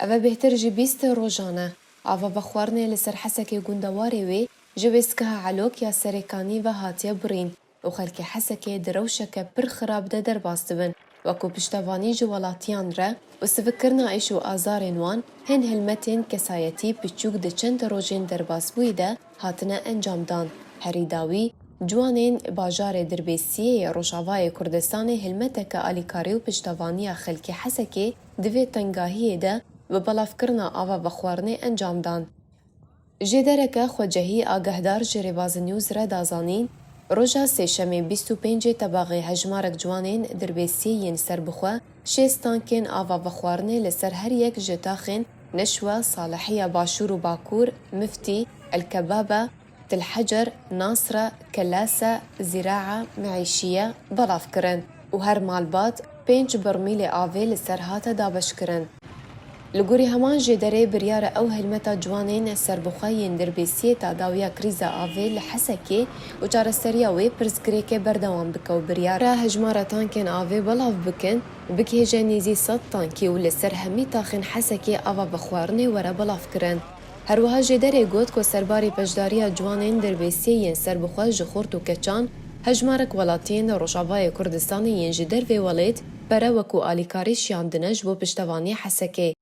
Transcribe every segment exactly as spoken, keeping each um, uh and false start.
Ev e bêhtir ji bîst rojan e. Ava vexwarinê li ser Hesekê gundewarê wê ji wêzgeha Elok ya Serêkanî ve hatiye birîn û xelkê Hesekê di rewşeke pir xirab de derbas dibin, wekû piştevanî ji welatiyan re û sivikkirina êş û azarên wan, hin hilmetên kesayetî piçûk di çend rojên derbasbûyî de hatine encamdan. Herî dawî, ciwanên bajarê Dirbêsiyê yê Rojavayê Kurdistanê hilmeteke alîkarî û piştevaniya xelkê Hesekê di vê tengahiyê de bi belavkirina ava vexwarinê encam dan. Jêdereke xwecehî agehdar ji Rêbaz News re da zanîn, roja Sêşemê bîst û pêncê Tebaxê hejmarek ciwanên Dirbêsiyê yên serbixwe şêst tankên ava vexwarinê li ser her yek ji taxên Neşwe, Salihiya Başûr û Bakur, Miftî, El Kebabe, Til Hecer, Nasre, Kelase, Zîraa, Meîşiye belav kirin û her malbat pênc birmîlê avê li ser hate dabeşkirin. Li gorî heman jêderê, biryar e ew hilmeta ciwanên serbixwe yên Dirbêsiyê ta dawiya krîza avê li Hesekê û çareseriya wê pirsgirêkê berdewam bike û biryar e hejmara tankên avê belav bikin, bigihêje nêzî sed tankî û li ser hemî taxên Hesekê ava vexwarinê were belavkirin. Her wiha jêderê got ku serbarî beşdariya ciwanên Dirbêsiyê yên serbixwe ji xort û keçan, hejmarek welatiyên Rojavayê Kurdistanê yên ji dervê welêt pere wekû alîkarî şiyandine ji bo piştevanî Hesekê.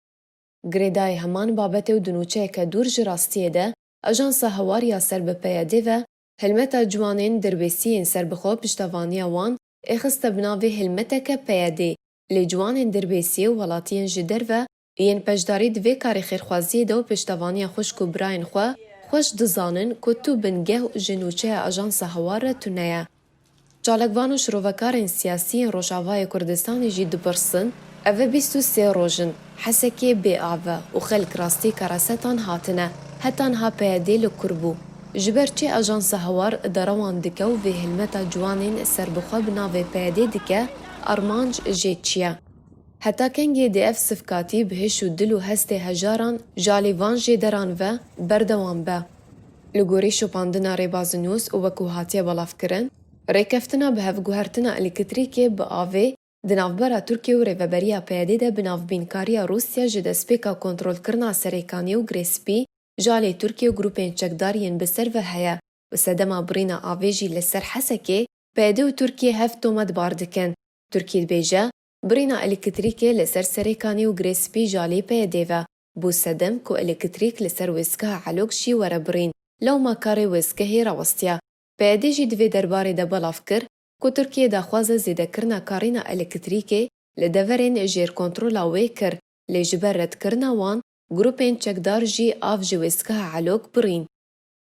Girêdayî heman babetê û di nûçeyeke dûr ji rastiyê de, Ajansa Hewar ya ser bi P Y D ve hilmeta ciwanên Dirbêsiyê yên serbixwe piştevaniya wan ê xiste bi navê hilmeteke P Y D, lê ciwanên Dirbêsiyê û welatiyên ji derve yên beşdarî di vê karê xêrxwaziyê de û piştevaniya xwişk û birayên xwe xweş dizanin ku tu bingeh ji nûçeya Ajansa Hewar re tune ye. Çalakvan û şirovekarên siyasî yên Rojavayê Kurdistanê jî dipirsin, ev e bîst û sê roj in Hesekê bê av e û xelk rastî karasetan hatine, heta niha P Y D li kur bû. Ji ber çi Ajansa Hewar derewan dike û vê hilmeta ciwanên serbixwe bi navê P Y D dike, armanc jê çi ye? Heta kengê dê ev sivkatî bi hiş û dil û hestê hejaran ji alî van jêderan ve berdewam be? Li gorî şopandina Rêbaz News û wekû hatiye belavkirin, rêkeftina bi hevguhertina elektrîkê bi avê di navbera Tirkiye û rêveberiya P Y D de bi navbînkariya Rûsya ji destpêka kontrolkirina Serêkanî û Girê Spî ji alî Tirkiye û grûpên çekdar yên bi ser ve heye û sedema birîna avê jî li ser Hesekê P Y D û Tirkiye hev tometbar dikin. Tirkiye dibêje, birîna elektrîkê li ser Serêkanî û Girê Spî ji alî P Y D ve bû sedem ku elektrîk li ser wêzgeha Elok jî were birîn. Lewma karê wêzgehê rawestiya. P Y D jî di vê derbarê de belav kir ku Tirkiye daxwaza zêdekirina karîna elektrîkê li deverên jêr kontrola wê kir, lê ji ber redkirina wan, grûpên çekdar jî av ji wêzgeha Elok birîn.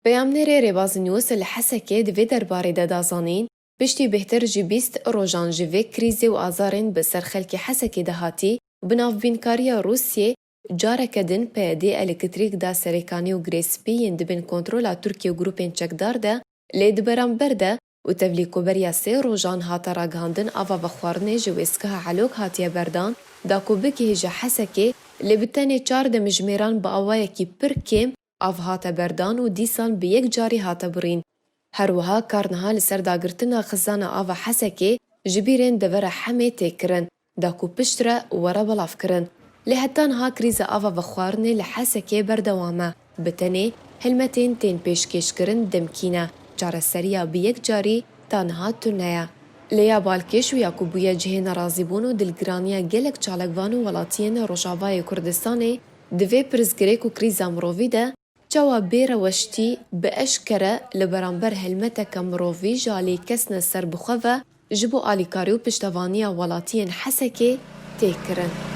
Peyamnêrê Rêbaz News li Hesekê di vê derbarê de da zanîn, piştî bêhtir ji bîst rojan ji vê krîzê û azarên bi ser xelkê Hesekê de hatî, bi navbînkariya Rûsyê, careke din P Y D elektrîk da Serêkanî û Girê Spî yên di bin kontrola Tirkiye û grûpên çekdar de, lê di beramber de û tevlî ku beriya sê rojan hate ragihandin ava vexwarinê ji wêzgeha Elok hatiye berdan, da ku bigihêje Hesekê, lê bi tenê çar demjimêran bi awayekî pir kêm av hate berdan û dîsan bi yek carî hate birîn. Her wiha kar niha li ser dagirtina xizana ava Hesekê ji bîrên devera Hemê tê kirin, da ku piştre were belavkirin. Lê heta niha krîza ava vexwarinê li Hesekê berdewam e. Bi tenê hilmetên tên pêşkêşkirin demkî ne, çareseriya bi yek carî ta niha tune ye. Lê ya balkêş û ya ku bûye cihê nerazîbûn û dilgiraniya gelek çalakvan û welatiyên Rojavayê Kurdistanê, di vê pirsgirêk û krîza mirovî de, çawa bê reweştî, bi eşkere li beramber helmeteke mirovî ji alî kesne serbixwe ve ji bo alîkarî û piştevaniya welatiyên Hesekê tê kirin.